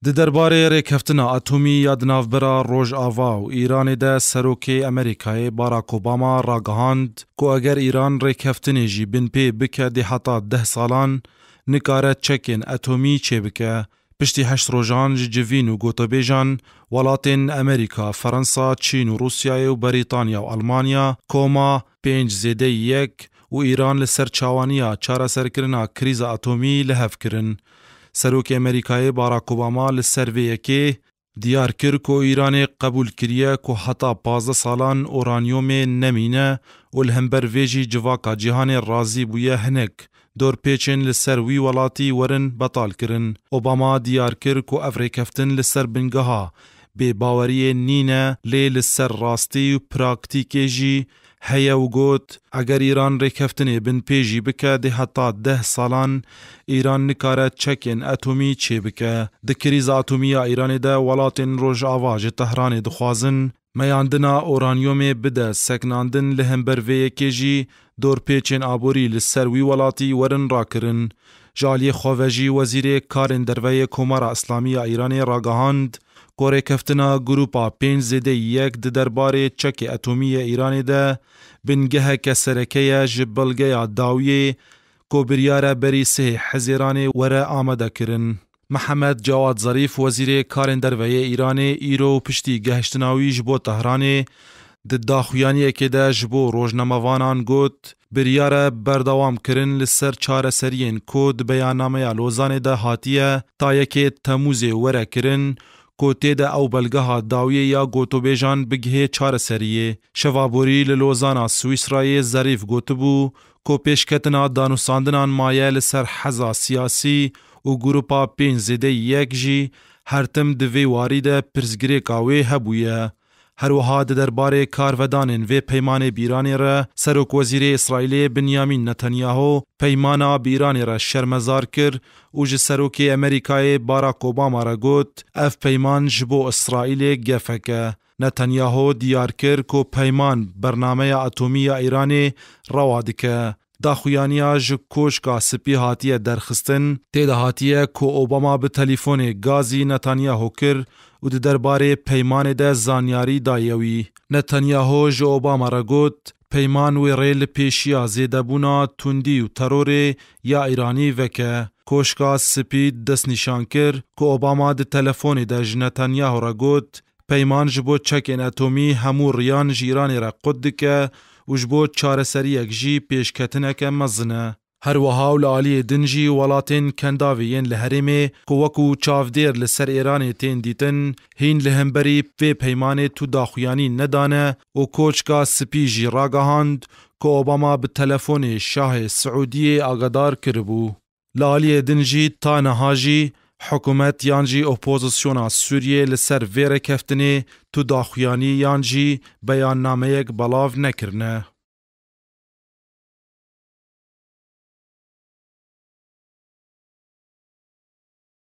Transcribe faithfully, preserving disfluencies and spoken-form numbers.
Di derbarê rêkeftina atomî ya di navbera Rojava û Îranê de Serokê Amerîkayê Barack Obama ragihand ku eger Îran rêkeftinê jî binpê bike dê heta deh salan, nikare çekên atomî çêbike. Piştî heşt rojan ji civîn û gotobêjan, welatên Amerîka, Fransa, Çîn û Rûsyayê û Berîtanya û Almanya koma pênc zêdeyî yek û Îran li ser çawaniya çareserkirina krîza atomî li hev kirin. Serokê Amerîkayê Barack Obama li ser vê yekê diyar kir ku Îranê qebûl kiriye ku heta pazdeh salan uranyomê nemîne û li hember vê jî civaka cîhanê razî bûye hinek dorpêçên li ser wî welatî werin betal kirin. Obama diyar kir ku ev rêkeftin li ser bingeha bêbaweriyê nîne, lê li ser rastî û praktîkê jî heye û got, eger Îran rêkeftinê binpê jî bike, dê heta deh salan Îran nikare çekên atomî çêbike. Di krîza atomî ya Îranê de welatên Rojava ji Tehranê dixwazin meyandina uranyomê bide sekinandin, li hember vê yekê jî dorpêçên aborî li ser wî welatî werin rakirin. Ji aliyê xwe ve jî Wezîrê Karên Derve yê Komara Îslamî ya Îranê ragihand ku rêkeftina Grupa pênc zêdeyî yek di derbarê çekê atomî yê Îranê de bingeheke sereke ye ji belgeya dawiyê ku biryar e berî sihê Hezêranê were amade kirin. Mihemed Cawad Zarîf, Wezîrê Karên Derve yê Îranê, îro piştî gehiştina wî ji bo Tehranê, di daxuyaniyekê de ji bo rojnamevanan got, biryar e berdewam kirin li ser çareseriyên ku di beyannameya Lozanê de hatiye ta yekê Temûzê were kirin, ku tê de ew belgeha dawiyê ya gotobêjan bigihê çareseriyê. Şeva borî li Lozana Swîsrayê Zarîf gotibû, ku pêşketina danûstandinan maye li ser heza siyasî û Grupa pênc zêdeyî yek jî her tim di vê warî de pirsgirêka wê hebûye. Her wiha di derbarê karvedanên vê peymanê bi Îranê re Serokwezîrê Îsraîlê Binyamîn Netanyahu peymana bi Îranê re şermezar kir û ji Serokê Amerîkayê Barack Obama re got, ev peyman ji bo Îsraîlê gefek e. Netanyahu diyar kir ku peyman bernameya atomî ya Îranê rewa dike. Daxuyaniya ji Koşka Spî hatiye derxistin, tê de hatiye ku Obama bi telîfonê gazî Netanyahu kir û di derbarê peymanê de zanyarî daye wî. Netanyahu ji Obama re got, peyman wê rê li pêşiya zêdebûna tundî û terorê ya Îranî veke. Koşka Spî destnîşan kir ku Obama di telefonê de ji Netanyahu re got, peyman ji bo çekên atomî hemû riyan ji Îranê re qut dike û ji bo çareseriyek jî pêşketineke mezin e. Her wiha û li aliyê din jî welatên kendavê yên li herêmê ku wekû çavdêr li ser Îranê tên dîtin, hîn li hemberî vê peymanê tu daxuyanî nedane û Koçka Spî jî ragihand ku Obama bi telefonê Şahê Siûdiyê agadar kiribû. Li aliyê din jî ta niha jî hikûmet yan jî opozisyona Sûriyê li ser vê rêkeftinê tu daxuyanî yan jî beyannameyek belav nekirine.